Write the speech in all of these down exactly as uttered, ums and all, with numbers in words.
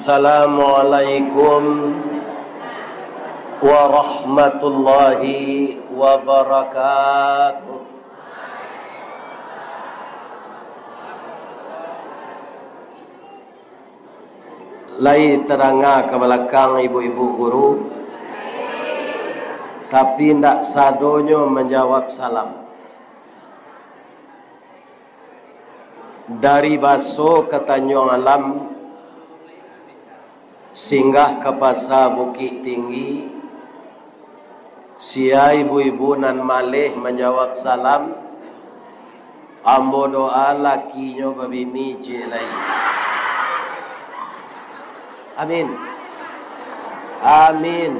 Assalamualaikum warahmatullahi wabarakatuh. Lai tadanga ka balakang ibu-ibu guru, tapi ndak sadonyo manjawab salam. Dari Baso ka Tanjuang Alam, singgah ka Pasa Bukik Tinggi, sia ibu-ibu nan maleh manjawab salam, ambo doa lakinyo babini ciek lai. Amin. Amin.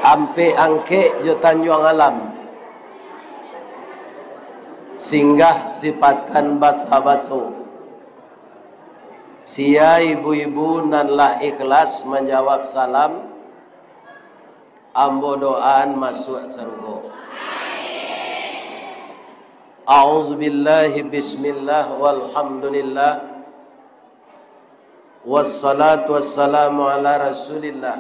Ampek Angkek jo Tanjuang Alam, singgah sipatkan Basa Baso. Sia ibu-ibu nan lah ikhlas manjawab salam, ambo doaan masuak sarugo. A'udzubillahi, bismillah, walhamdulillah, wassalatu wassalamu ala Rasulillah,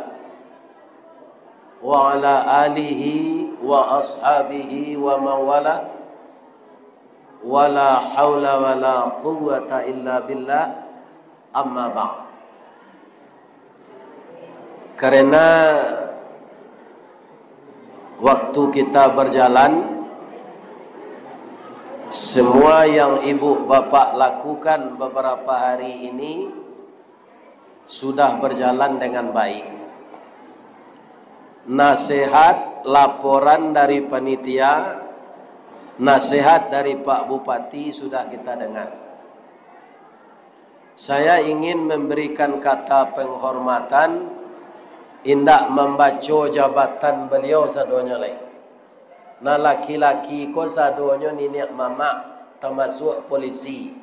wa ala alihi wa ashabihi wa mawala, wala haula wala quwwata illa billah, amma ba'd. Karena waktu kita berjalan, semua yang ibu bapak lakukan beberapa hari ini sudah berjalan dengan baik. Nasihat, laporan dari panitia, nasihat dari Pak Bupati sudah kita dengar. Saya ingin memberikan kata penghormatan, indak mambaco jabatan baliau sadonyo lai. Nah, laki-laki ko sadonyo niniak mamak, tamasuak polisi,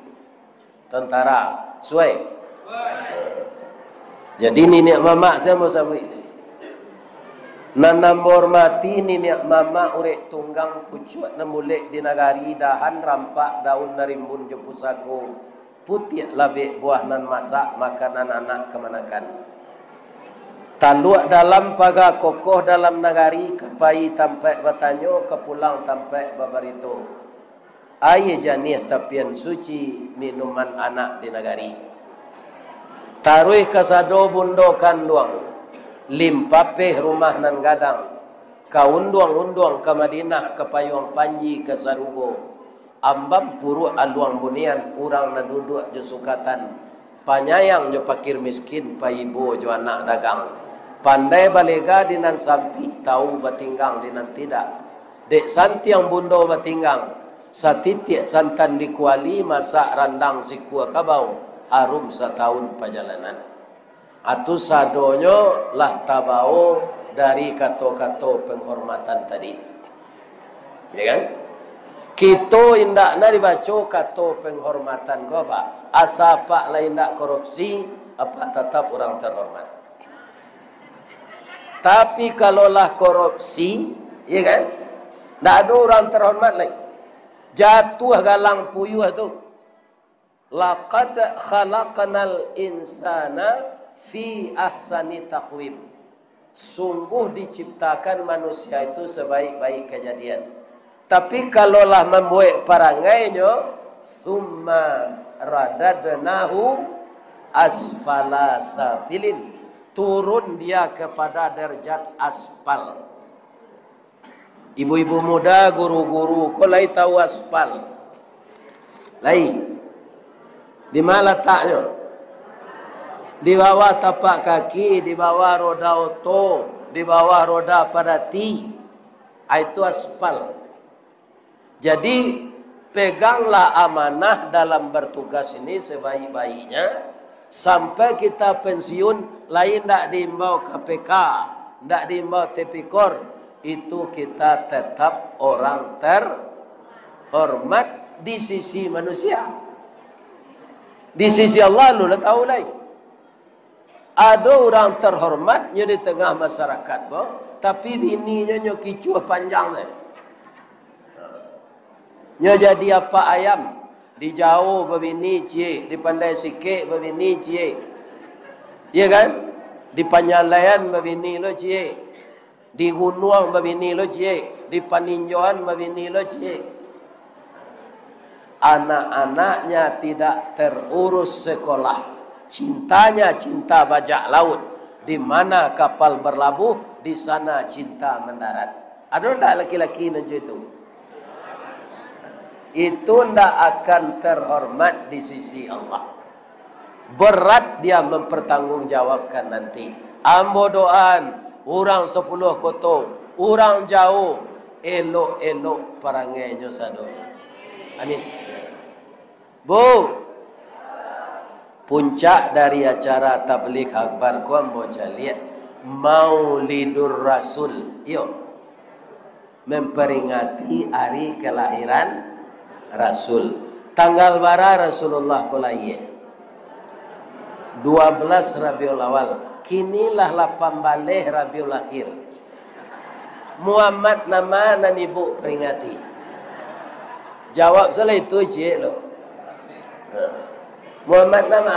tentara. Suai? Jadi, niniak mamak sia mau sabuik. Nan ambo hormati, niniak mamak urek tunggang pucuak nan bulek di nagari, dahan rampak daun nan rimbun jo pusako, putiak labek buah nan masak, makanan anak kamanakan. Taluak dalam paga kokoh dalam nagari, ka pai tampaik batanyo, ka pulang tampaik babarito. Aia janiah tapian suci, minuman anak di nagari. Taruih kasado bundo kanduang, limpapeh rumah nan gadang, ka unduang-unduang ka Madinah, ka payuang panji ka sarugo, ambam puruak aluang bunian, urang nan duduak jo sukatan, panyayang jo pakir miskin, paibo jo anak dagang, pandai balega di nan sampik, tau batinggang di nan tidak. Dek santiang bundo batinggang, satitiak santan di kuali, masak randang sikua kabau, harum satahun pajalanan. Atu sadonyo lah tabao dari kato-kato penghormatan tadi. Ya kan? Kito indak na dibaco kato penghormatan ko, Pak. Asa Apak lah indak korupsi, Apak tatap urang terhormat. Tapi, kalau lah korupsi, ya kan? Ndak ado urang terhormat lai. Jatuah galang puyuah tu. "Laqad khalaqnal insana fi ahsani taqwim." Sungguh diciptakan manusia itu sebaik-baik kejadian. Tapi, kalau lah mambuek parangainyo, "Tsumma radadnahu asfala safilin." Turun dia kepada derajat aspal. Ibu-ibu muda, guru-guru ko lai tahu aspal? Lai. Di ma lataknyo? Di bawah tapak kaki, di bawah roda oto, di bawah roda padati. Ah, itu aspal. Jadi, peganglah amanah dalam bertugas ini sebaik-baiknya, sampai kita pensiun, lai ndak diimbau K P K, ndak diimbau Tipikor, itu kita tetap orang terhormat di sisi manusia. Di sisi Allah, lu lah tahu lai. Ado urang terhormat nyo di tengah masyarakat ko, tapi bininyo nyo kicuah panjang tu. Nyo jadi apak ayam. Di Jao babini ciek, di Pandai Sikek babini ciek. Iya kan? Di Panyalaian babini lo ciek. Di Gunuang babini lo ciek, di Paninjoan babini lo ciek. Anak-anaknya tidak terurus sekolah. Cintanya cinta bajak laut. Di mana kapal berlabuh, di sana cinta mendarat. Ado ndak laki-laki nan cak itu? Itu ndak akan terhormat di sisi Allah. Berat dia mempertanggungjawabkan nanti. Ambo doaan, urang Sapuluah Koto, urang Jao, elok-elok parangainyo sadonyo. Amin. Bu, puncak dari acara tabligh akbar ko ambo caliak Maulidur Rasul. Iyo. Memperingati hari kelahiran Rasul. Tanggal bara Rasulullah ko lahia? Dua belas Rabiul Awal. Kini lah lapan baleh Rabiul Akhir. Muhammad nama nan ibu peringati? Jawab salah itu, ciek lo. Ha. Muhammad nama?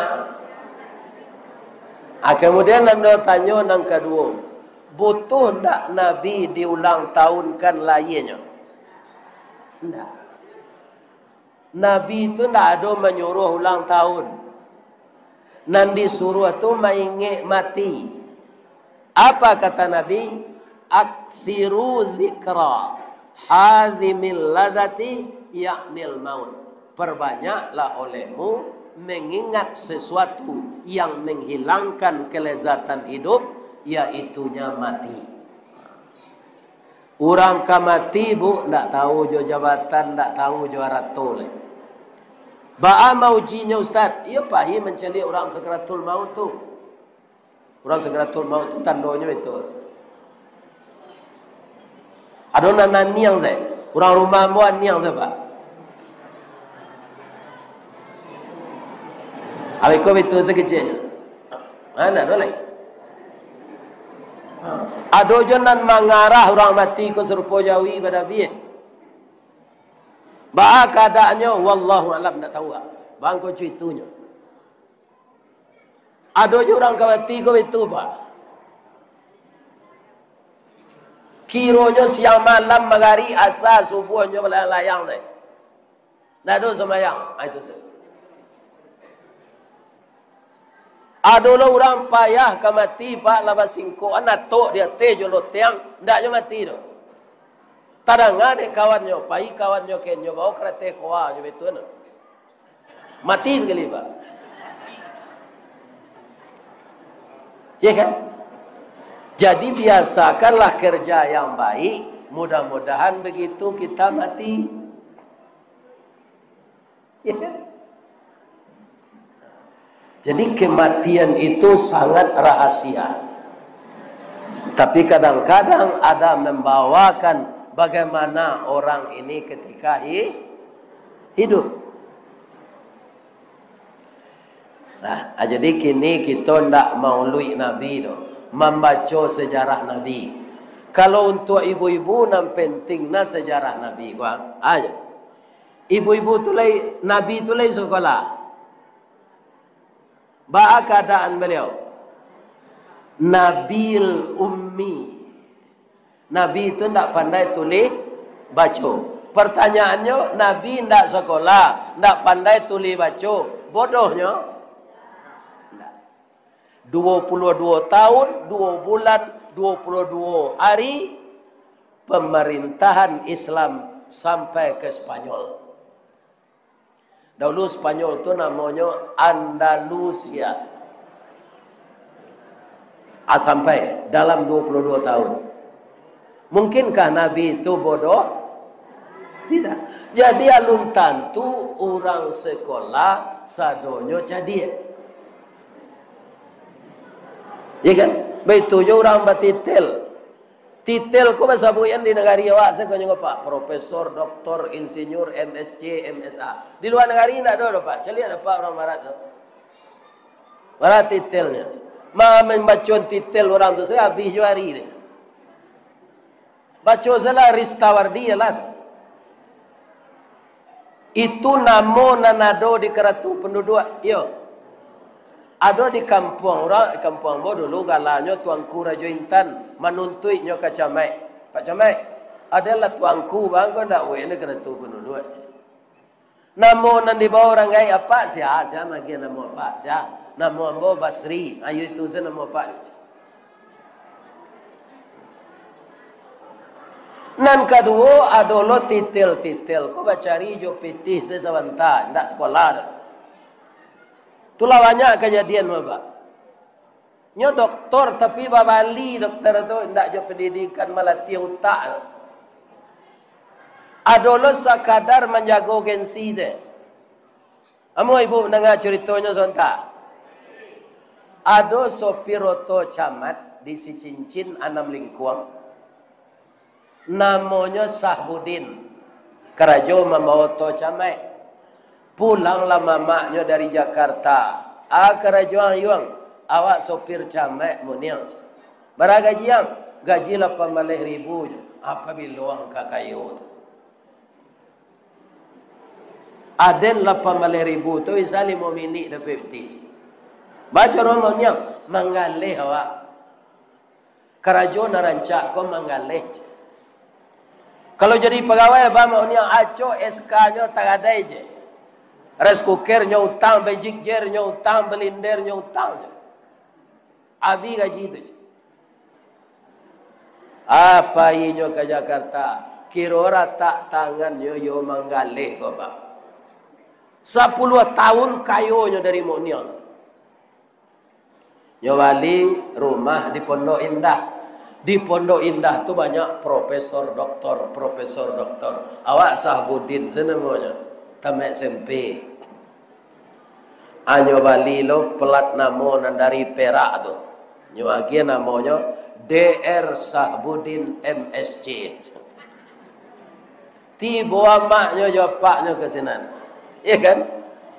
Ah, kemudian ando tanyo nan kaduo. Butuh ndak Nabi diulang tahunkan lahianyo? Ndak. Nabi tu ndak ado manyuruh ulang tahun. Nan disuruh tu maingek mati. Apa kata Nabi? "Aksiru zikra hazimil lazati, yaknil maut." Perbanyaklah olehmu mengingat sesuatu yang menghilangkan kelezatan hidup, yaitunya mati. Urang ka mati, Bu, ndak tahu jo jabatan, ndak tahu jo arato lai. Baa maujinyo, Ustaz? Iyo, pai mancaliak urang sakaratul maut tu. Urang sakaratul maut tu tandonyo itu. Ado nan aniang sae. Urang rumah ambo aniang sae, Pak. Abih ko itu sakeceknyo. Ha, ndak ado lai. Ha. Ado jo nan mangarah urang mati ko sarupo jawi badabiah. Baa kaadaannyo, wallahu alam, ndak tahu, ah. Bangko cuitunyo. Ado jo urang ka mati ko itu, Pak. Kironyo siang malam, magarik, asa, subuahnyo balayang-layang deh. Ndak ado sumbayang. Ah, itu tu. Ado lo urang payah ka mati, Pak, lah basingkokan, atok di ateh jo lotiang, ndak nyo mati doh. Tadanga dek kawannyo, pai kawannyo ka inyo, bawo karateh koa nyo, betul tu. Mati sakali, Pak. Ya kan? Jadi, biasakanlah kerja yang baik, mudah-mudahan begitu kita mati. Ya kan? Jadi, kematian itu sangat rahasia. Tapi, kadang-kadang ada membawakan bagaimana orang ini ketika hi-, hidup. Nah, ah, jadi kini kito ndak mauluik Nabi doh, mambaco sejarah Nabi. Kalau untuak ibu-ibu, nan penting nah sejarah Nabi, kuang. Ayo. Ibu-ibu tu lai, Nabi tu lai sakolah. Baa kaadaan baliau? Nabil Ummi. Nabi tu ndak pandai tulih baco. Pertanyaannyo, Nabi ndak sakolah, ndak pandai tulih baco, bodohnyo? Ndak. Duo puluah duo tahun, duo bulan, duo puluah duo hari pemerintahan Islam sampai ke Spanyol. Dahulu Spanyol tu namonyo Andalusia. Ah, sampai dalam duo puluah duo tahun. Mungkinkah Nabi itu bodoh? Tidak. Jadi, alun tantu urang sekolah sadonyo cadiak. Ya kan? Baitu jo urang batitel. Titel ko basabuikan di nagari awak, sakonyo ko, Pak, profesor, doktor, insinyur, M S C, M S A. Di lua nagari indak ado doh, Pak. Caliak doh, Pak, urang barat tu. Bara titelnyo. Ma-, mambaco titel urang tu, sajo abih jo ari deh. Baco sajolah Ristawardi lah tu. Itu namo nan ado di karatu panduduak, iyo. Ado di kampuang urang, di kampuang ambo dulu galanyo Tuanku Rajo Intan, manuntuiknyo ka Camaik. "Pak Camaik, adolah Tuanku bang ko ndak buek ni karatu panduduak," cek. "Namo nan dibao urang gaek apak?" "Sia, sia magiah namo apak?" "Sia, namo ambo Basri." "Ayo itu se namo apak," cek. Nan kaduo, ado lo titel-titel ko bacari jo pitih se sabanta, indak sakolah doh. Tulah banyak kajadian, Bapak. Nyo doktor, tapi babali doktor tu, indak jo pandidikan malatiah utak tu. Ado lo sakadar manjago gengsi tu. Amuah ibu mandanga curitonyo sabanta. Ado sopir oto camat di Sicincin Anam Lingkuang, namonyo Sahbudin, karajo mambao oto camat. Pulanglah mamaknyo dari Jakarta. "Ah, karajo ang, Yuang, awak sopir camat muniang." "Bara gaji ang?" "Gaji lapan baleh ribu jo." "Apabilo ang ka kayo tu?" "Aden lapan baleh ribu tu, bisa limo minik dapek pitih." Baco rumah niang, manggaleh awak. Karajo nan rancak ko manggaleh. Kalau jadi pagawai, Abah Mak Uniang, acok S K-nyo tagadai je. Rice cooker nyo utang, magic jar nyo utang, blender nyo utang je. Abih gaji tu je. Apa inyo ka Jakarta? Kiro ratak tangannyo yo manggaleh ko, Pak. Sapuluah tahun kayonyo dari Mak Uniang. Nyo bali rumah di Pondok Indah. Di Pondok Indah tu banyak profesor doktor, profesor doktor. Awak Sahbudin se namonyo, tamat S M P. Anyo bali lo plat namo nan dari Perak tu. Nyo agiah namonyo D R Sahbudin M S C. Tibo amaknyo jo apaknyo ka sinan. Iyo kan?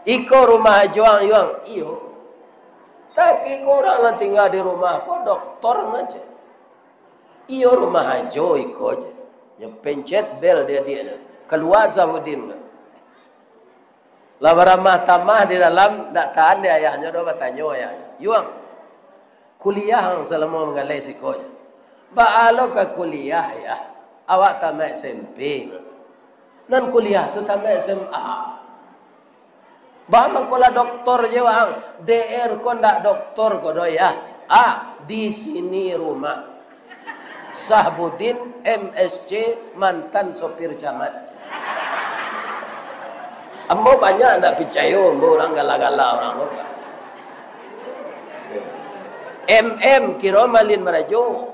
"Iko rumah Ajo ang, Yuang?" "Iyo." "Tapi ko urang nan tingga di rumah ko doktor mace." "Iyo, rumah Ajo iko je." Nyo pencet bel di adiaknyo. Kalua Sahbudin tu. Lah baramah tamah di dalam, ndak tahan di ayahnyo doh batanyo ayahnyo, "Yuang, kuliah ang salamo manggaleh siko je?" "Baa lo ka kuliah, Yah? Awak tamat S M P." "Nan kuliah tu tamat S M A." "Baa mangko lah doktor je waang?" "D R ko ndak doktor ko doh, Yah." "Ah, di sini rumah." Sahbudin, M S C, mantan sopir camat. Ambo banyak ndak picayo, ambo urang gala-gala urang tu. M M, kiro malin marajo.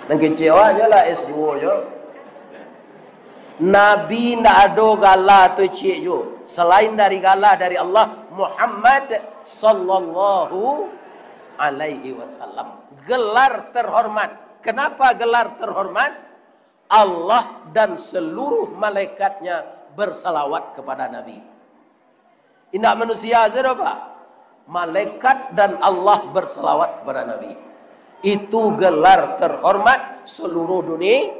Nan kecewa je lah S dua je. Nabi ndak ado gala tu ciek juo, salain dari gala dari Allah, Muhammad sallallahu alaihi wasallam. Gelar terhormat. Kenapa gelar terhormat? Allah dan seluruh malaikatnya bersalawat kepada Nabi. Indak manusia sajo, Pak. Malaikat dan Allah bersalawat kepada Nabi. Itu gelar terhormat seluruh dunia.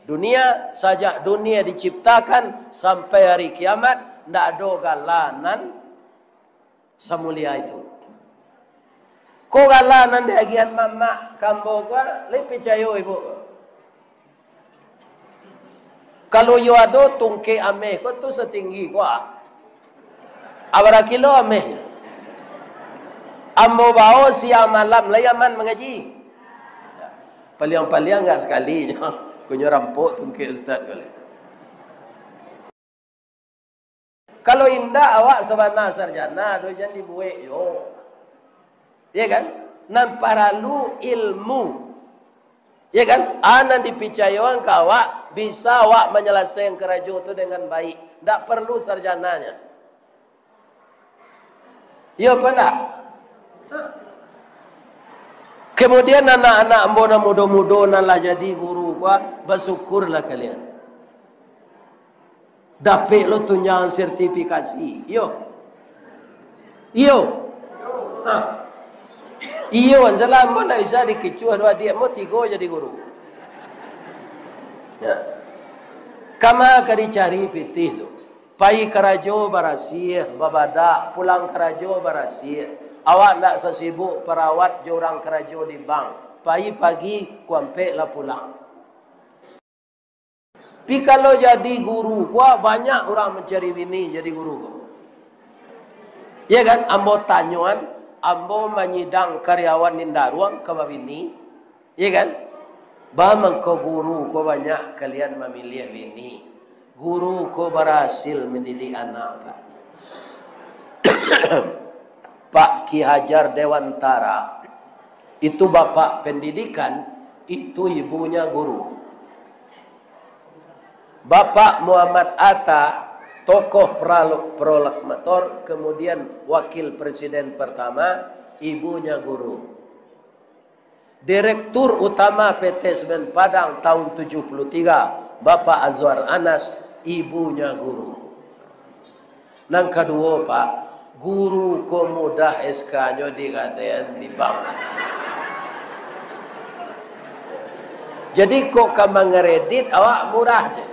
Dunia, sajak dunia diciptakan sampai hari kiamat, ndak ado gala nan samulia itu. Ko gala nan diagiahan mamak ka ambo ko, lai picayo ibu ko. Kalau iyo ado tungkek ameh ko tu satinggi ko, ah. Abara kilo ameh? Ambo bao siang malam, lai aman mangaji? Paliang-paliang agak sakali nyo, ko nyo rampok tungkek ustaz ko lai. Kalau indak, awak sabana sarjana tu jan dibuek yo. Ya kan? Nan paralu ilmu. Ya kan? A nan dipicayoan ka awak, bisa awak manyalasaikan karajo tu dengan baik. Ndak paralu sarjananya. Iyo apa ndak? Kemudian anak-anak ambo nan mudo-mudo nan lah jadi guru ko, basyukurlah kalian. Dapek lo tunjangan sertifikasi. Iyo. Iyo. Ha. Iyo, salah ambo ndak bisa dikicuah dua adiak ambo, tigo jadi guru. Ya. Kama ka dicari pitih tu? Pai karajo barasiah, babadak, pulang karajo barasiah. Awak ndak sasibuk parawat jo urang karajo di bank. Pai pagi, kuampek lah pulang. Pi kalau jadi guru, kuwa banyak urang mancari bini jadi guru ko. Ya kan? Ambo tanyoan, ambo manyidang karyawan Indaruang ka babini. Ya kan? Ba mangko guru ko banyak kalian mamiliah bini. Guru ko barasil mandidik anak, Pak. Pak Ki Hajar Dewantara, itu bapak pendidikan, itu ibunya guru. Bapak Muhammad Atta, tokoh pralo-, prolakmator, kemudian wakil presiden pertama, ibunya guru. Direktur Utama P T Semen Padang tahun tujuh puluh tiga, Bapak Azwar Anas, ibunya guru. Nan kaduo, Pak, guru ko mudah S K-nyo digadaian di bank. Jadi, kok ka mangeredit, awak murah je.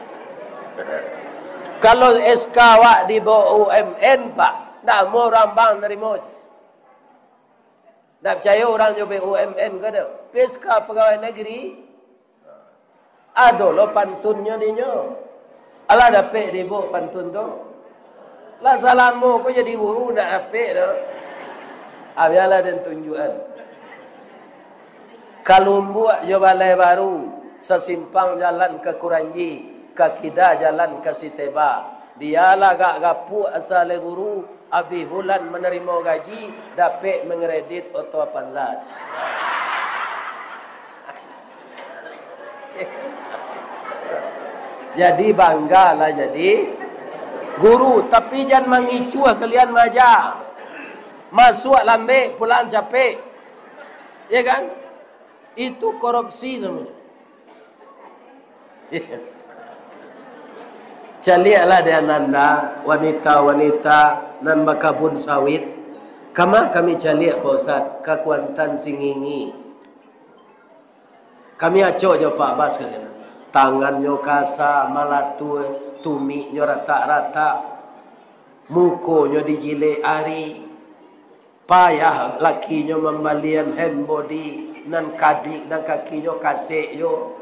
Kalau S K awak di bawah U M N, Pak, ndak mau urang bank narimo je. Ndak picayo urang jo B U M N ko do. P S K pagawai nagari. Ado lo pantunnyo dinyo. Alah dapek di ibuk pantun tu. Lah salamo ko jadi guru ndak dapek do. Ah, bialah den tunjuakan. Ka Lumbuak jo Balai Baru, sasimpang jalan ka Kuranji, ka kida jalan ka Siteba. Bialah agak gapuak asa lai guru, abih bulan manarimo gaji, dapek mangeredit oto Avanza. Jadi banggalah jadi guru, tapi jan mangicuah kalian maaja. Masuak lambek, pulang capek. Ya kan? Itu korupsi namonyo. Caliaklah dek ananda, wanita-wanita nan bakabun sawit. Kama kami caliak, Pak Ustaz? Ka Kuantan Singingi. Kami acok jo Pak Bas ka sinan. Tangannyo kasa, malatua, tumiknyo ratak-ratak, mukonyo dijilek ari. Payah lakinyo mambalian hand body nan kadik, nan kakinyo kasek jo.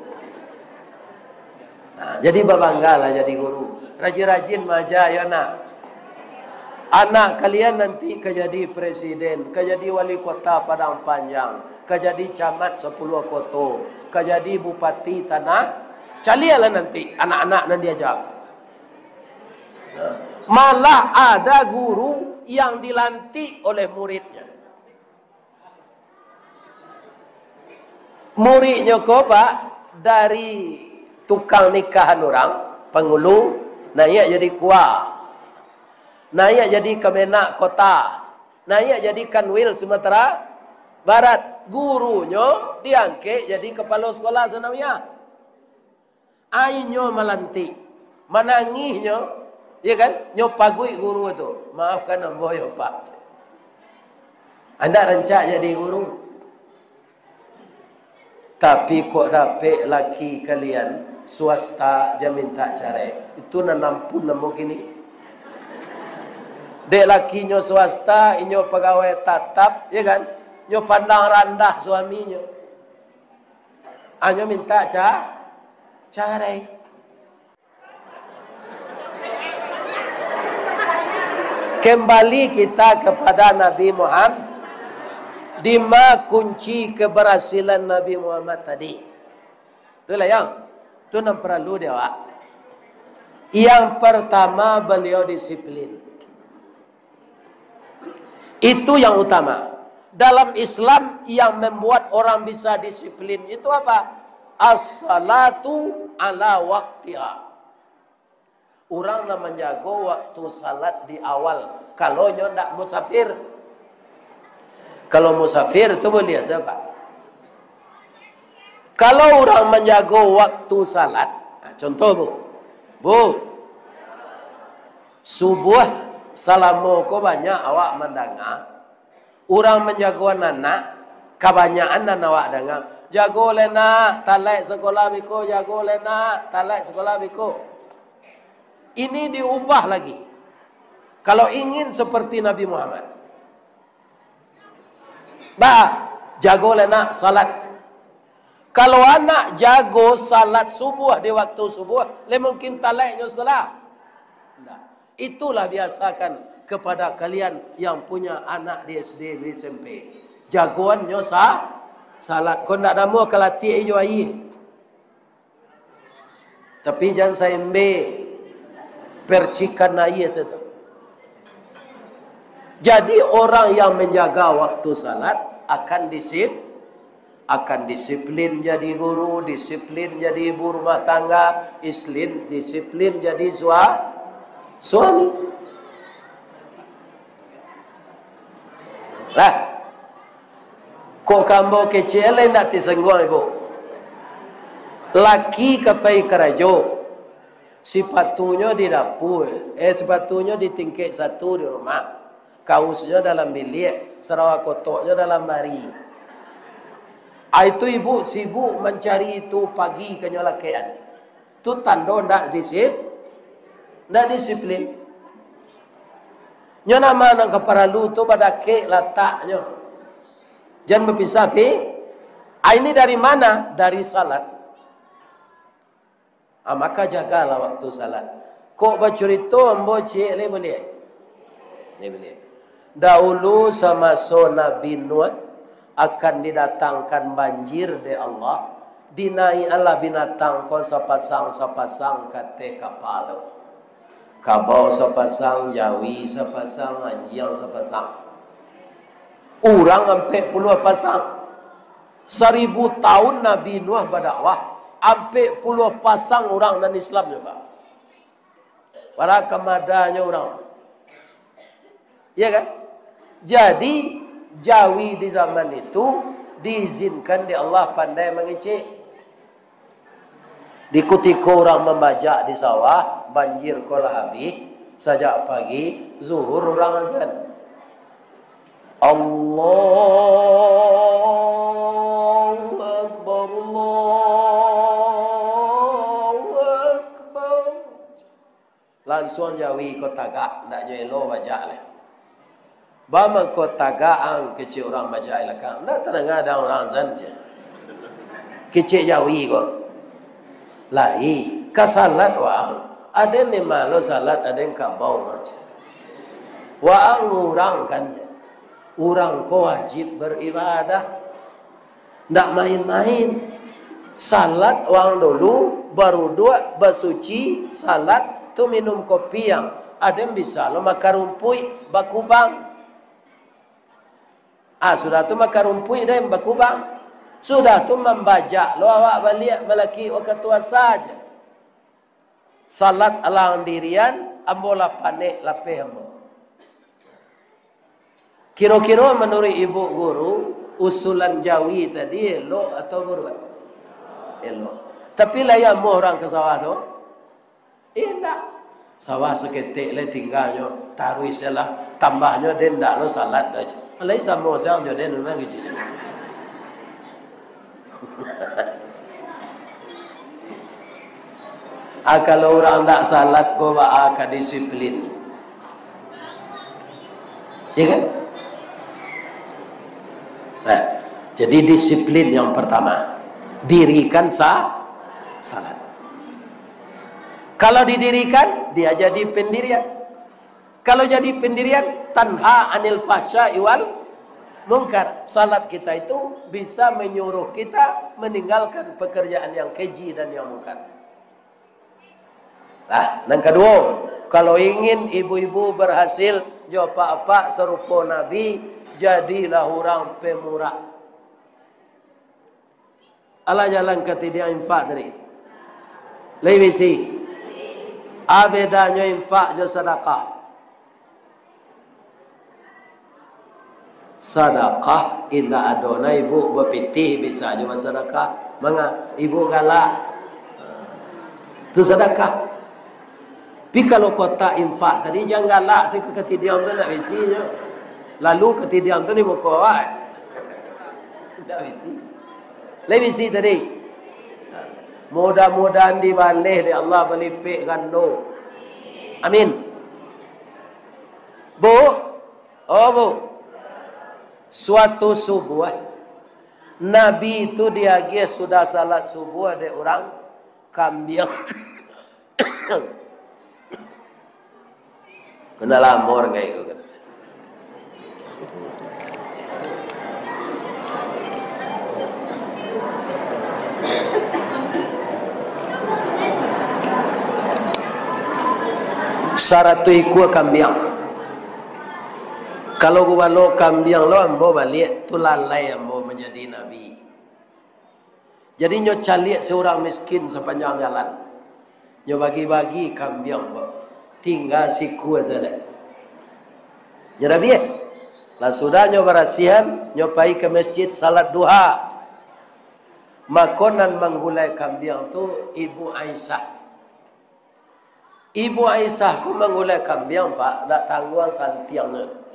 Nah, jadi babanggalah jadi guru. Rajin-rajin maaja yo, nak. Anak kalian nanti ka jadi presiden, ka jadi wali kota Padang Panjang, ka jadi camat Sapuluah Koto, ka jadi bupati Tanah. Caliaklah nanti anak-anak nan diaja. Malah ada guru yang dilantik oleh muridnya. Muridnyo ko, Pak, dari tukang nikahan urang, pangulu, naiak jadi KUA, naiak jadi Kamenag Kota, naiak jadi Kanwil Sumatera Barat. Gurunyo diangkek jadi kapalo sekolah sanawiyah. Ai nyo malantik, manangih nyo, ya kan? Nyo paguik guru tu. "Maafkan ambo yo, Pak. Andak rancak jadi guru. Tapi kok dapek laki kalian swasta jan mintak carai." Itu nan ampun ambo kini. Dek lakinyo swasta, inyo pagawai tatap, ya kan? Nyo pandang randah suaminyo. Anyo mintak ca-, carai. Kembali kita kepada Nabi Muhammad. Dima kunci keberhasilan Nabi Muhammad tadi? Itulah yang, itu nan perlu di awak. Yang pertama, beliau disiplin. Itu yang utama. Dalam Islam, yang membuat orang bisa disiplin itu apa? As-salatu ala waktiha. Urang nan manjago waktu salat di awal, kalau nyo ndak musafir. Kalau musafir tu buliah sajo, Pak. Kalau urang manjago waktu salat, nah, contoh, Bu. Bu, subuah salamo ko banyak awak mandanga, urang manjagoan anak, kabanyakan nan awak danga, Jago lai nak, talaik sakolah beko, jago lai nak, talaik sakolah beko. Ini diubah lagi. Kalau ingin seperti Nabi Muhammad. Bah, jago lai nak salat. Kalau anak jago salat subuh di waktu subuh, lai mungkin talaiknyo sakolah? Ndak. Itulah biasakan kepada kalian yang punya anak di S D, di S M P. Jagoannyo sa-, salat. Kok ndak namuah ka latiah ijo aia. Tapi jan saimbe percikan aia sajo. Jadi, orang yang menjaga waktu salat akan disip-, akan disiplin jadi guru, disiplin jadi ibu rumah tangga, islin-, disiplin jadi sua-, suami. Lah, kok ka ambo kecek lai ndak tisengguang, Ibu. Laki ka pai karajo, sipatunyo di dapua, eh, sipatunyo di tingkek satu di rumah, kausnyo dalam biliak, sarawa kotoknyo dalam lamari. Ah, itu ibu sibuk mancari itu pagi kanyo lakekan. Tu tando ndak disip-, ndak disiplin. Nyo nama nan ka paralu tu badakek lataknyo. Jan bapisah pi. Ah, ini dari mana? Dari salat. Ah, maka jagalah waktu salat. Kok bacurito ambo ciek lai buliah? Lai buliah. Dahulu samaso Nabi Nuh akan didatangkan banjir dek Allah, dinaiaklah binatang ko sapasang-sapasang ka ateh kapa tu. Kabau sapasang, jawi sapasang, anjiang sapasang. Urang ampek puluah pasang. Saribu tahun Nabi Nuh badakwah, ampek puluah pasang urang nan Islam juo. Bara kamadanyo urang. Iya kan? Jadi, jawi di zaman itu diizinkan dek Allah pandai mangecek. Di kutiko urang mambajak di sawah, banjir ko lah habih, sajak pagi, zuhur urang azan. Allahu Akbar, Allahu Akbar. Lansuang jawi ko tagak, ndak nyo elo bajak lai. Ba mangko tagak ang, kecek urang bajak di lakang. Ndak tadanga dek ang urang azan, cek. Kecek jawi ko. Lai, ka salat waang. Aden ni malo salat, aden kabau mah, cek. Waang urang kan, cek. Urang ko wajib baribadah. Ndak main-main. Salat waang dulu, baruduak, basuci, salat, tu minum kopi ang. Aden bisa lo makan rumpuik, bakubang. Ah, sudah tu makan rumpuik den, bakubang. Sudah tu mambajak lo awak baliak, malakik wakatu asa aja. Salat alang dirian, ambo lah panek lapeh ambo. Kiro-kiro manuruik ibu guru, usulan jawi tadi elok atau buruak? Elok. Tapi lai amuah urang ka sawah tu? Indak. Sawah saketek lai tingganyo, taruih se lah. Tambahnyo den ndak lo salat doh. Lai samo siang jo den memang kecil. Ah, kalau urang ndak salat ko, baa ka disiplin? Ya kan? Nah, jadi disiplin yang pertama, dirikan sa-, salat. Kalau didirikan, dia jadi pendirian. Kalau jadi pendirian, tanha anil fahsya'i wal mungkar. Salat kita itu bisa menyuruh kita meninggalkan pekerjaan yang keji dan yang mungkar. Nah, nan kaduo, kalau ingin ibu-ibu berhasil jo apak-apak sarupo Nabi, jadilah urang pemurah. Alah jalan katidiang infak tadi. Lai bisi. A bedanyo infak jo sadakah? Sadakah indak ado na ibu bapitih bisa jo basadakah. Manga ibu galak? Tu sadakah. Tapi kalau kotak infak tadi, jan galak se ka katidiang tu, ndak bisi nyo. Lalu katidiang tu di muko awak. Ndak bisi. Lai bisi tadi. Mudah-mudahan dibaleh dek Allah balipek gando. Amin. Bu, oh bu, suatu subuah, Nabi tu diagiah sudah salat subuah dek urang, kambiang. Kena lamor ngai ko kan. Saratuih ikua kambiang. Kalau gubalo kambiang lo ambo baliak, tu lalai ambo manjadi nabi. Jadi nyo caliak se urang miskin sapanjang jalan. Nyo bagi-bagi kambiang ko. Tingga sikua sajo. Nyo rabiah. Lah sudah nyo barasiahan, nyo pai ka masjid salat duha. Mako nan manggulai kambiang tu Ibu Aisyah. Ibu Aisyah ko manggulai kambiang, Pak, ndak tangguang santiangnyo.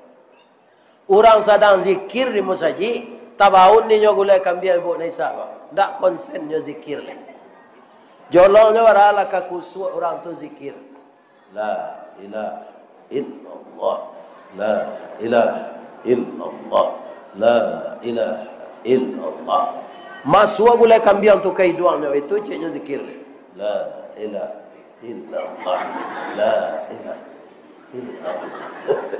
Urang sadang zikir di musajik, tabaun inyo gulai kambiang Ibu Aisyah ko. Ndak konsen nyo zikir lai. Jolongnyo bara lah ka kusuak urang tu zikir. La ilaha illallah. La ilaha illallah. La ilaha illallah. Masuak gulai kambiang tu ka iduangnyo, itu ceknyo zikir. La ilaha illallah. La ilaha illallah.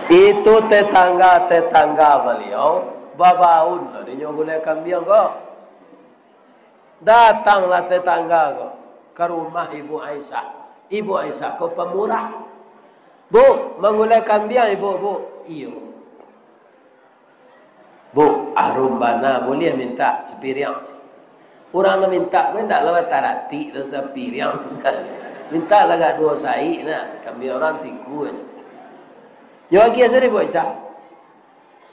Itu tetangga-tetangga baliau babaun lah dinyo gulai kambiang ko. Datanglah tetangga ko ka rumah Ibu Aisyah. Ibu Aisyah ko pamurah. "Bu, manggulai kambiang Ibu, Bu?" "Iyo." "Bu, arum bana, buliah mintak sapiriang?" Urang nan mintak ko indak lah bataratik doh sapiriang. Mintak lah agak duo saik nah, kambiang urang sikua. Nyo agiah sajo Ibu Aisyah.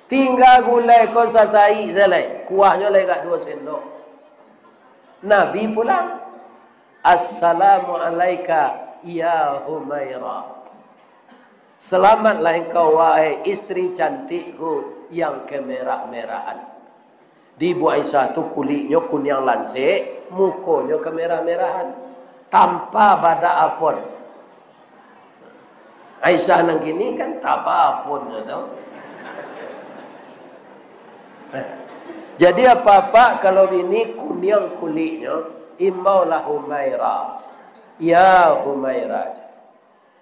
Tingga gulai ko sasaik sajo lai, kuahnyo lai agak duo sendok. Nabi pulang. "Assalamu alaika ya Humaira." Selamatlah engkau, wahai istri cantikku yang kemerah-merahan. Di Ibu Aisyah tu kuliknyo kuniang lansek, mukonyo kemerah-merahan. Tanpa badak afon. Aisyah nan kini kan taba afonnyo tu. Jadi apa-apa kalau bini kuniang kuliknyo, imbaulah Humaira. Ya Humaira.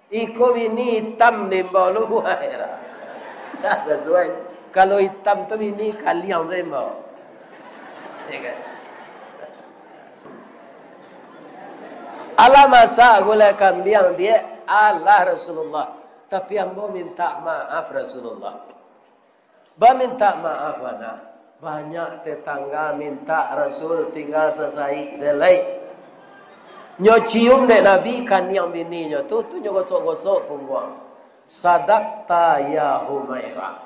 Iko bini itam diimbau lu Humaira. Ndak sasuai. Kalau itam tu bini kaliang tu imbau. Ya kan? "Alah masak gulai kambiang, Diak?" "Alah Rasulullah, tapi ambo mintak maaf Rasulullah." "Bamintak maaf bana." "Banyak tetangga mintak Rasul tingga sasaik sajo lai." Nyo cium dek Nabi kaniang bininyo tu, tu nyo gosok-gosok pungguang. "Sadakta ya Humaira.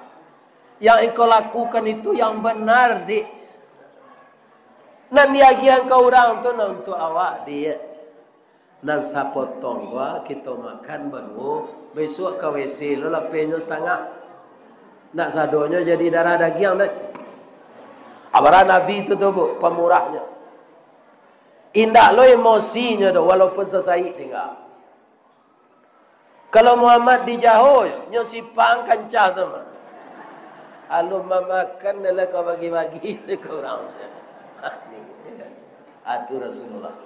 Yang engkau lakukan itu yang benar, Dik. Nan diagiahan ka urang tu nan untuak awak, Dik. Nan sapotong ko kito makan baduo, bisuak ka W C lo lapehnyo satangah. Ndak sadonyo jadi darah dagiang dak." Abara Nabi tu tu, Bu, pamurahnyo. Indak lo emosinyo doh, walaupun sasaik tingga. Kalau Muhammad dijaho, nyo sipang kancah tu mah. Alun mamakan dah lah ka bagi-bagi sakurang se. Ah, tu Rasulullah.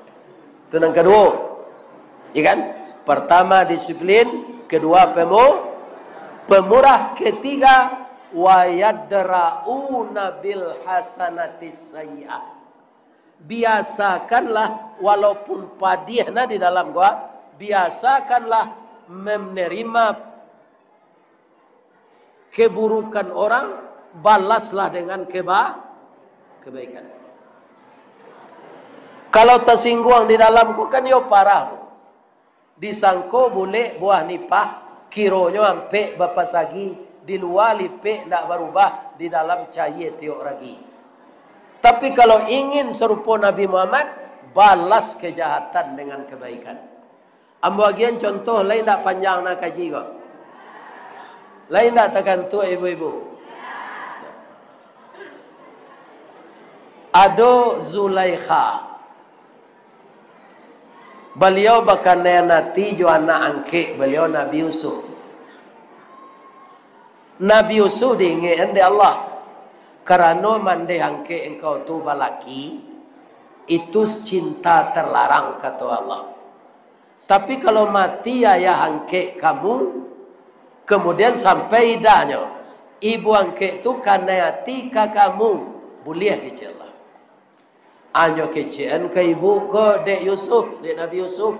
Tu nan kaduo. Ya kan? Pertama disiplin, kedua pemu-, pemurah, ketiga wayadra'una bil hasanatis sayyi'ah. Biasakanlah, walaupun padih nah di dalam gua, biasakanlah menerima keburukan orang, balaslah dengan keba-, kebaikan. Kalau tersinggung di dalam ko kan yo parah. Disangko bulek buah nipah, kironyo ampek bapasagi, di lua lipek ndak barubah, di dalam cayie tiok ragi. Tapi kalau ingin sarupo Nabi Muhammad, balas kejahatan dengan kebaikan. Ambo agian contoh, lai ndak panjang nah kaji ko. Lai ndak takantuak ibu-ibu. Ado Zulaikha. Baliau bakanai ati jo anak angkek baliau, Nabi Yusuf. Nabi Yusuf diingek-an dek Allah, karano mandeh angkek engkau tu balaki, itu cinta terlarang, kato Allah. Tapi kalau mati ayah angkek kamu, kemudian sampai idahnyo, ibu angkek tu kanai ati ka kamu, buliah, kecek Allah. Anyo kecek-an ka ibu ko, dek Yusuf, dek Nabi Yusuf,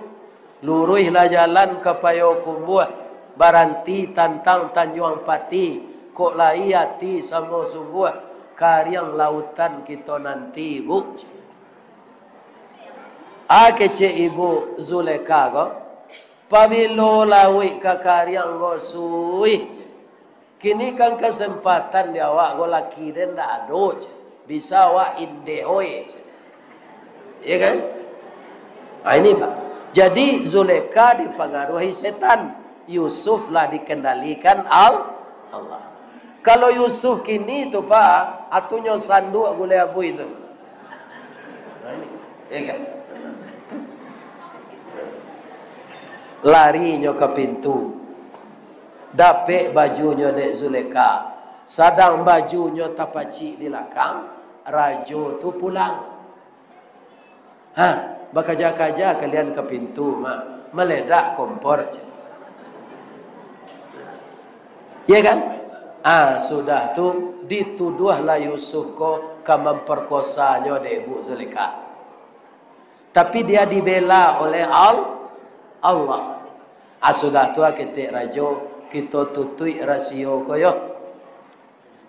luruihlah jalan ka Payokumbuah, baranti tantang Tanjuang Pati, kok lai ati samo sungguah, kariang lautan kito nanti, Bu. Ah, kecek ibu Zulaikha ko, pabilo lauik ka kariang ko, suih. Kini kan kasempatan di awak ko, laki den ndak ado, ceh. Bisa awak indeh oe, ceh. Iya kan? Nah, ini, Pak. Jadi, Zulaikha dipangaruhi setan. Yusuf lah dikendalikan Al-, Allah. Kalau Yusuf kini tu, Pak, atunyo sanduak gulai abuih tu. Nah, ini. Iya kan? Larinyo ka pintu. Dapek bajunyo dek Zulaikha. Sadang bajunyo tapacik di lakang, rajo tu pulang. Ha, bakaja-kaja kalian ka pintu, ma-, maledak kompor, ceh. Iya kan? Ah, sudah tu, dituduahlah Yusuf ko ka mamparkosanyo dek ibu Zulaikha. Tapi dia dibela oleh Al-, Allah. Ah, sudah tu, ah, ketek rajo, kito tutuik rasio ko yo.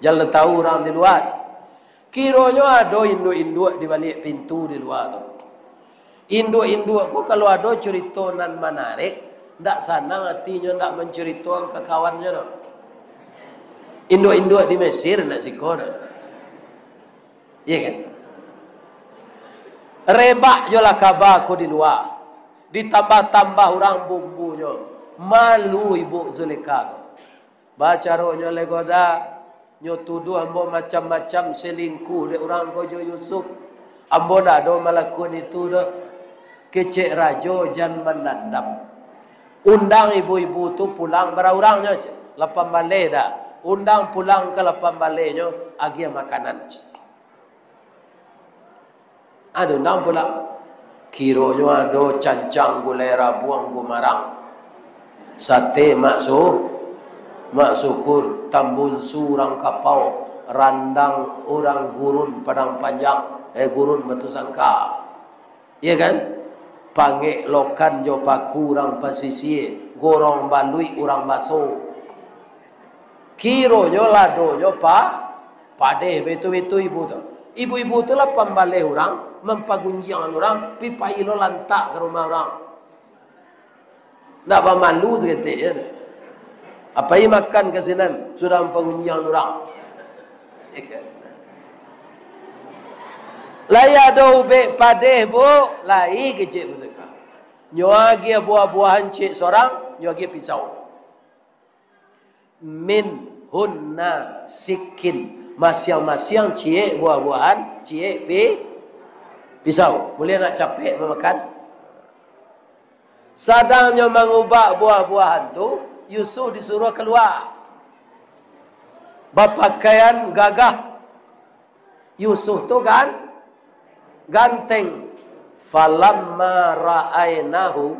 Jan lah tahu urang di lua. Kironyo ado induak-induak di baliak pintu di lua tu. Induak-induak ko kalau ado curito nan manarik, ndak sanang atinyo ndak mancaritoan ka kawannyo doh. Induak-induak di Mesir ndak siko doh. Iya kan? Rebak jolah kaba ko di lua. Ditambah-tambah urang bumbunyo. Malu ibu Zulaikha ko. Bacaronyo lai ko dah, nyo tuduah ambo macam-macam, selingkuh dek urang ko jo Yusuf. Ambo ndak ado malakuan itu doh. Kecek rajo jan mandandam. Undang ibu-ibu tu pulang bara urang nyo, ceh. Lapan baleh dah. Undang pulang ka lapan balehnyo, agiah makanan, ceh. Ado nan pulang. Kironyo ado cancang gulai rabuang gumarang. Sate mak su-, mak sukur, tambunsu urang Kapau, randang urang Gurun Padang Panjang, eh, Gurun Batu Sangka. Iya kan? Pangek lokan jo paku urang Pasisia, gorong baluik urang Baso. Kironyo ladonyo pa-, padeh betu-betu ibu tu. Ibu-ibu tu lah pambaleh urang, mampagunjiang urang, pi pai lo lantak ka rumah urang. Ndak bamalu saketek je tu. Apai makan ka sinan, sudah mampagunjiang urang. Lai ado ubek padeh, Bu, lai kecek pusaka. Nyo agiah buah-buahan ciek sorang, nyo agiah pisau. Minhunna sikin. Masiang-masiang ciek buah-buahan, ciek pi-, pisau. Buliah nak capek mamakan. Sadang nyo mangubak buah-buahan tu, Yusuf disuruah kalua. Bapakaian gagah. Yusuf tu kan ganteng. Falamma ra'ainahu,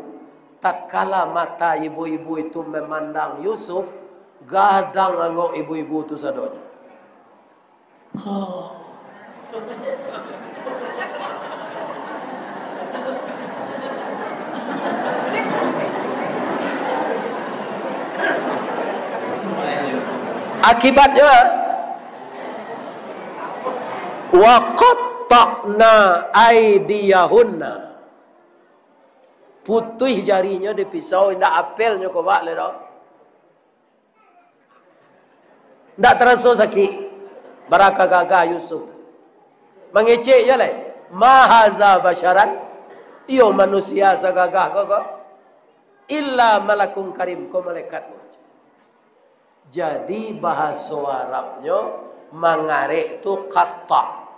tatkala mata ibu-ibu itu memandang Yusuf, gadang angok ibu-ibu tu sadonyo. Akibatnyo, wa qatta'na aidiyahunna. Putuih jarinyo di pisau, indak apel nyo kobak lai doh. Ndak taraso sakik. Bara ka gagah Yusuf. Mangecek je lai. Ma haza basyaran. Iyo manusia sagagah ko, ko. Illa malakun karim, ko malaikat ko. Jadi, bahaso Arabnyo mangarek tu qatta'.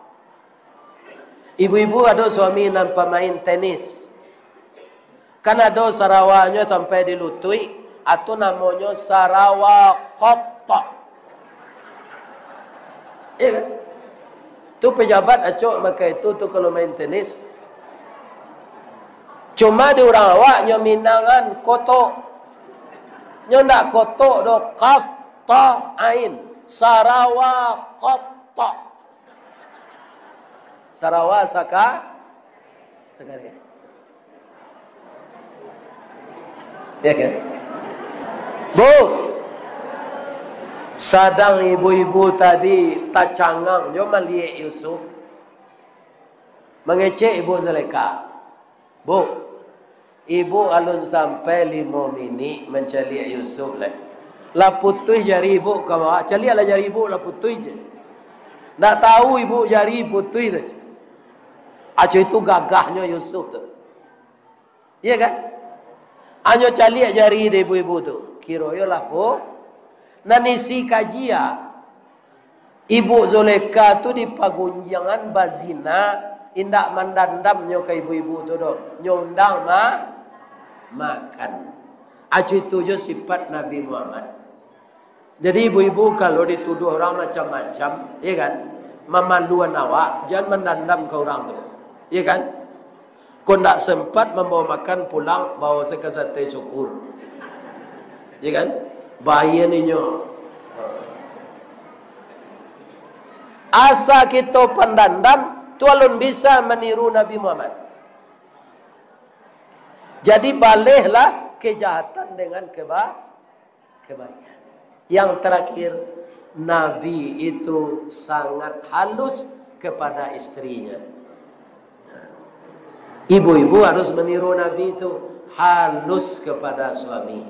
Ibu-ibu ado suami nan pamain tenis. Kan ado sarawanyo sampai di lutuik, atau namonyo sarawa kotok. Iya kan? Tu pejabat acok makai tu, tu kalau main tenis. Cuma di urang awak nyo Minangan kotok. Nyo ndak kotok doh, kaf, ta, ain. Sarawa kotok. Sarawa saka-, sakali. Ya kan? Bu, sadang ibu-ibu tadi tacangang jo maliek Yusuf. Mangecek Ibu Zulaikha. "Bu, ibu alun sampai limo minik mancaliak Yusuf lai. Lah putuih jari ibu ka bawah, caliaklah jari ibu, lah putuih je. Ndak tahu ibu jari putuih lai." Aco itu gagahnyo Yusuf tu. Iya kan? Anyo caliak jari dek ibu-ibu tu. Kiro yo lah, Bu. Nan isi kaji, ah, Ibu Zulaikha tu di pagunjiangan bazina, indak mandandam nyo ka ibu-ibu tu doh. Nyo undang ma-, makan. Aco itu jo sifat Nabi Muhammad. Jadi ibu-ibu kalau dituduah urang macam-macam, iya kan? Mamaluan awak, jan mandandam ka urang tu. Iya kan? Kok ndak sempat mambawa makan pulang, bawa se ka sate syukur. Iya kan? Bayia ninyo. Asa kito pandandam, tu alun bisa maniru Nabi Muhammad. Jadi balehlah kejahatan dengan keba-, kebaikan. Yang terakhir, Nabi itu sangat halus kepada istrinya. Ibu-ibu harus meniru Nabi itu, halus kepada suami.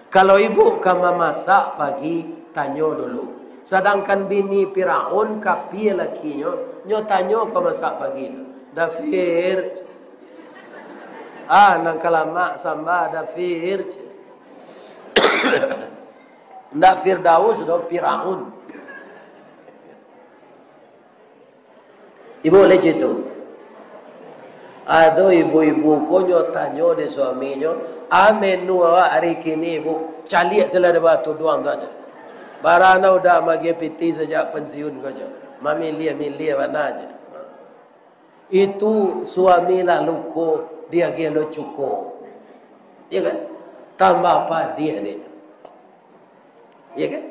Kalau ibu ka mamasak pagi, tanyo dulu. Sadangkan bini Firaun, kapia lakinyo, nyo tanyo ka masak pagi tu, "Dafir, ah, nan ka lamak samba, Dafir." Ndak Firdaus doh, Firaun. Ibu leceh tu. Ado ibu-ibu ko nyo tanyo dek suaminyo, "Ah, menu awak ari kini, Bu?" Caliak se lah di bawah tuduang tu aja. Bara nan udah magiah pitih sajak pensiun ko aja. Mamiliah-miliah bana aja. Itu suami lah luko, diagiah lo cuko. Ya kan? Tambah padiah dek. Ya kan?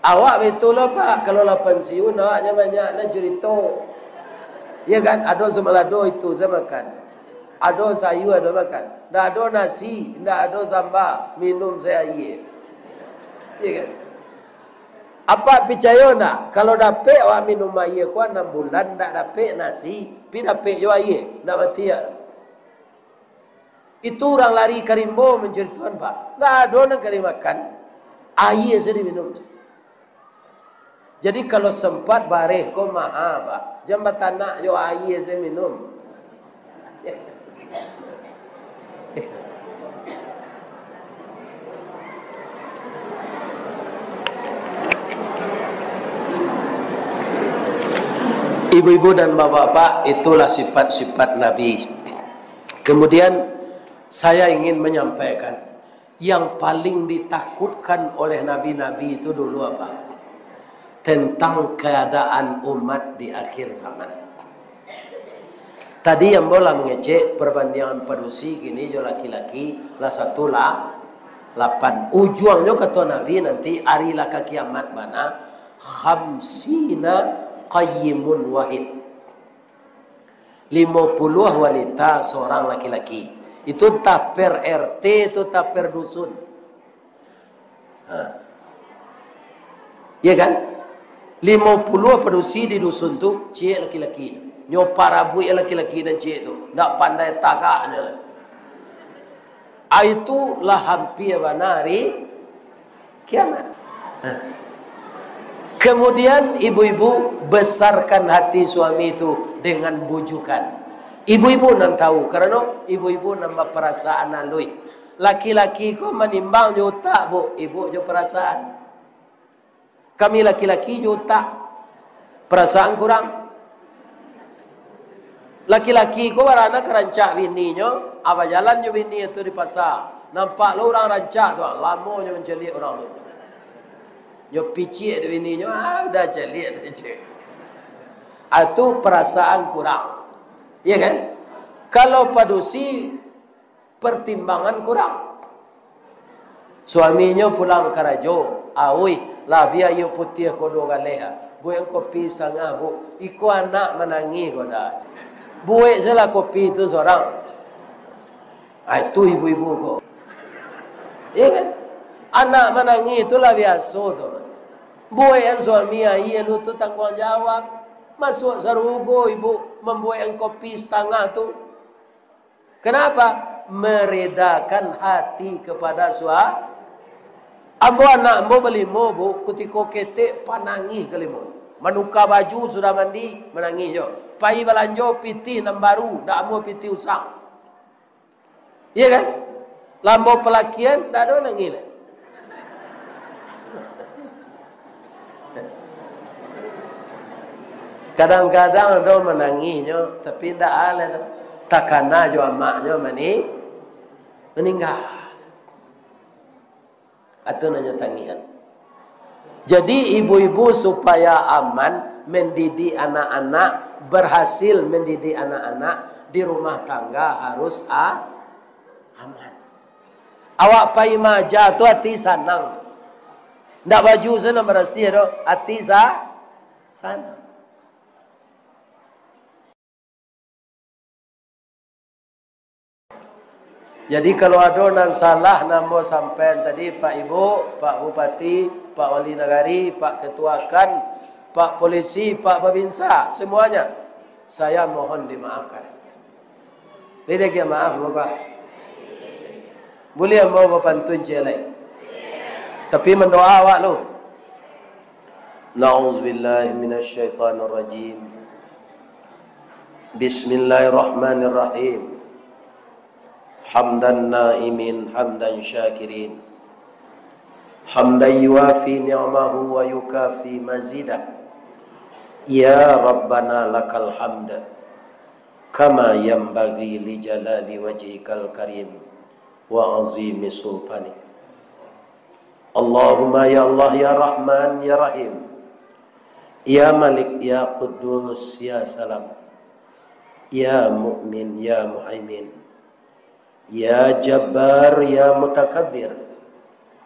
Awak betul lah, Pak. Kalau lah pensiun, awak nyo banyak nak curito. Ya kan? Ado samalado itu se makan. Ado sayur, ado makan. Ndak ado nasi, ndak ado samba, minum se aia. Ya kan? Apak picayo ndak? Kalau dapek awak minum aia ko anam bulan, ndak dapek nasi, pi dapek jo aia, ndak mati awak. Itu urang lari ka rimbo mancaritoan, Pak. Ndak ado nan ka dimakan. Aia se diminum. Jadi, kalau sempat bareh ko maha, Pak. Jan batanak jo aia se minum. Ibu-ibu dan bapak-bapak, itulah sifat-sifat Nabi. Kemudian, saya ingin menyampaikan, yang paling ditakutkan oleh nabi-nabi itu dulu apa? Tentang keadaan umat di akhir zaman. Tadi ambo lah mangecek perbandingan padusi kini jo laki-laki, lah satu lah lapan. Ujuangnyo, kato Nabi, nanti ari lah ka kiamat bana, khamsina qayyimun wahid. Limo puluah wanita, sorang laki-laki. Itu taper R T, itu taper dusun. Ha. Iya kan? Limo puluah padusi di dusun tu, ciek laki-laki. Nyo parabuik laki-laki nan ciek tu. Ndak pandai tagaknyo lah. Itu lah hampia bana ari kiamat. Nah. Kemudian ibu-ibu besarkan hati suami itu dengan bujukan. Ibu-ibu nan tahu, karena ibu-ibu nan baparasaan aluih. Laki-laki ko manimbang jo utak, Bu, ibu jo parasaan. Kami laki-laki jo utak, parasaan kurang. Laki-laki ko baranak ka rancak bininyo, ah, bajalan jo bini tu di pasa. Nampak lo urang rancak tu, ah, lamonyo mancaliak urang tu. Nyo piciak tu bininyo, ah, udah caliak tu, cek. Ah, tu parasaan kurang. Iya kan? Kalau padusi, partimbangan kurang. Suaminyo pulang karajo, auih, lah bia aia putiah ko duo galeh, ah. Buek kopi satangah, Bu. Iko anak manangih ko dah. Buek sajolah kopi tu surang. Ah, itu ibu-ibu ko. Iya kan? Anak manangih tu lah biaso tu. Buek an suami aia lu tu tangguang jawab. Masuak sarugo ibu mambuek an kopi satangah tu. Kenapa? Meredakan hati kepada sua-, ambo anak ambo balimo, Bu, kutiko ketek panangih kalimo. Manuka baju sudah mandi, manangih jo. Pai balanjo, pitih nan baru, dak amuah pitih usang. Iya kan? Lah ambo palakian, dak ado nangih lai. Kadang-kadang ado manangihnyo, tapi indak alai tu. Takana jo amaknyo mani-, maninggal. Atau nanyo tangihan. Jadi, ibu-ibu supaya aman mendidik anak-anak, berhasil mendidik anak-anak di rumah tangga harus a-, aman. Awak pai maaja tu ati sanang. Ndak baju sajo nan barasiah doh, ati sa-, sanang. Jadi, kalau ado nan salah nan ambo sampaian tadi, Pak Ibu, Pak Bupati, Pak Wali Nagari, Pak Ketua KAN, Pak Polisi, Pak Babinsa, semuanya, saya mohon dimaafkan. Boleh lagi maaf, Bapak? Buliah ambo bapantun ciek lai? Tapi mandoa awak lu. Na'udzubillahi minasyaitonirrajim. Bismillahirrahmanirrahim. Hamdan na'imin, hamdan syakirin. Hamdan yuwafi ni'amahu wa yukafi mazidah. Ya Rabbana lakal hamd. Kama yanbaghi li jalali wajhikal karim wa azimi sultanik. Allahumma ya Allah, ya Rahman, ya Rahim, ya Malik, ya Quddus, ya Salam, ya Mu'min, ya Muhaimin, ya Jabbar, ya Mutakabbir,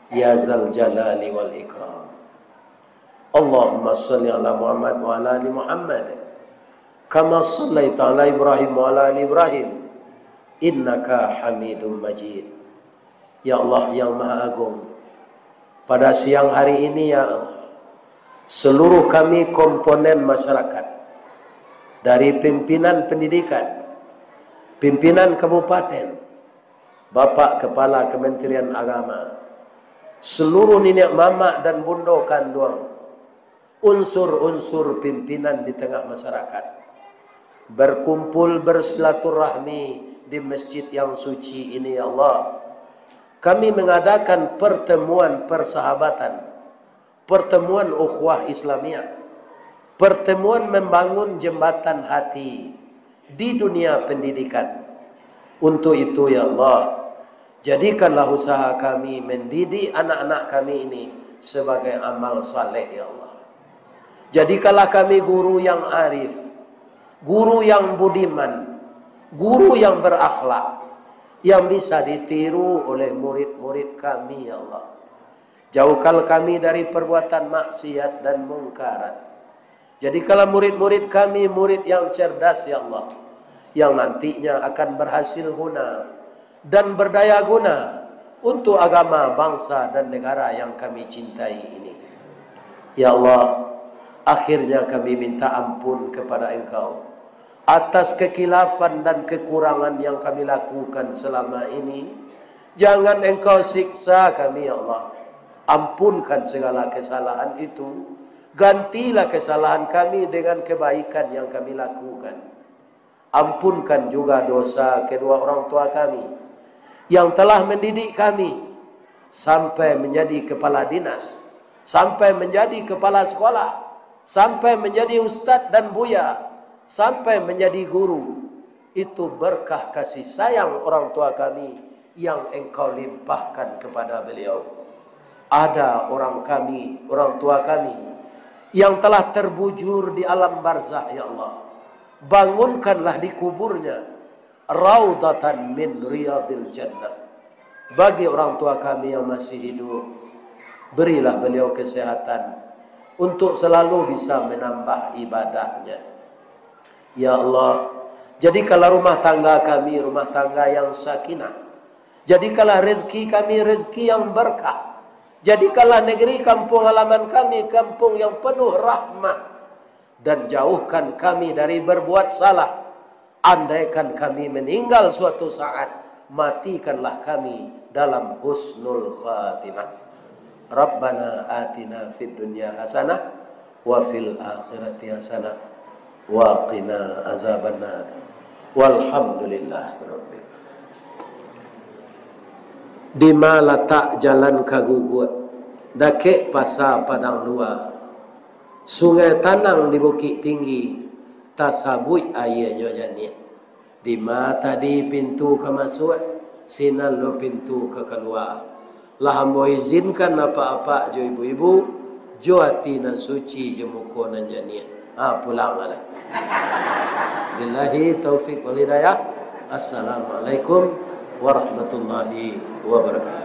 ya Zal Jalali wal Ikram. Allahumma salli ala Muhammad wa ala ali Muhammad. Kama sallaita ala Ibrahim wa ala ali Ibrahim. Innaka Hamidum Majid. Ya Allah yang Maha Agung, pada siang hari ini, ya Allah, seluruh kami komponen masyarakat, dari pimpinan pendidikan, pimpinan kabupaten, Bapak Kepala Kementerian Agama, seluruh niniak mamak dan bundo kanduang, unsur-unsur pimpinan di tengah masyarakat, berkumpul bersilaturahmi di masjid yang suci ini, ya Allah. Kami mengadakan pertemuan persahabatan, pertemuan ukhuwah Islamiyah, pertemuan membangun jembatan hati di dunia pendidikan. Untuk itu, ya Allah, jadikanlah usaha kami mendidik anak-anak kami ini sebagai amal saleh, ya Allah. Jadikanlah kami guru yang arif, guru yang budiman, guru yang berakhlak, yang bisa ditiru oleh murid-murid kami, ya Allah. Jauhkan kami dari perbuatan maksiat dan mungkarat. Jadikanlah murid-murid kami murid yang cerdas, ya Allah, yang nantinya akan berhasil guna dan berdaya guna untuk agama, bangsa, dan negara yang kami cintai ini. Ya Allah, akhirnya kami minta ampun kepada Engkau atas kekhilafan dan kekurangan yang kami lakukan selama ini. Jangan Engkau siksa kami, ya Allah. Ampunkan segala kesalahan itu. Gantilah kesalahan kami dengan kebaikan yang kami lakukan. Ampunkan juga dosa kedua orang tua kami yang telah mendidik kami sampai menjadi kepala dinas, sampai menjadi kepala sekolah, sampai menjadi ustaz dan buya, sampai menjadi guru, Itu berkah kasih sayang orang tua kami yang Engkau limpahkan kepada beliau. Ada orang kami, orang tua kami, yang telah terbujur di alam barzah, ya Allah. Bangunkanlah di kuburnya raudatan min riyadil jannah. Bagi orang tua kami yang masih hidup, berilah beliau kesehatan untuk selalu bisa menambah ibadahnya. Ya Allah, jadikanlah rumah tangga kami rumah tangga yang sakinah. Jadikanlah rezeki kami rezeki yang berkah. Jadikanlah negeri kampung halaman kami kampung yang penuh rahmat. Dan jauhkan kami dari berbuat salah. Andaikan kami meninggal suatu saat, matikanlah kami dalam husnul khatimah. Rabbana atina fid dunya hasanah, wa fil akhirati hasanah, wa qina azabannar. Walhamdulillah. Dima latak jalan ka Guguak, dakek Pasa Padang Lua, Sungai Tanang di Bukik Tinggi, tasabuik aianyo janiah. Dima tadi pintu ka masuak, sinan lo pintu ka kalua. Lah ambo izinkan apak-apak jo ibu-ibu, jo ati nan suci, jo muko nan janiah. Ha, pulang lah. Billahi taufik wal hidayah. Assalamualaikum warahmatullahi wabarakatuh.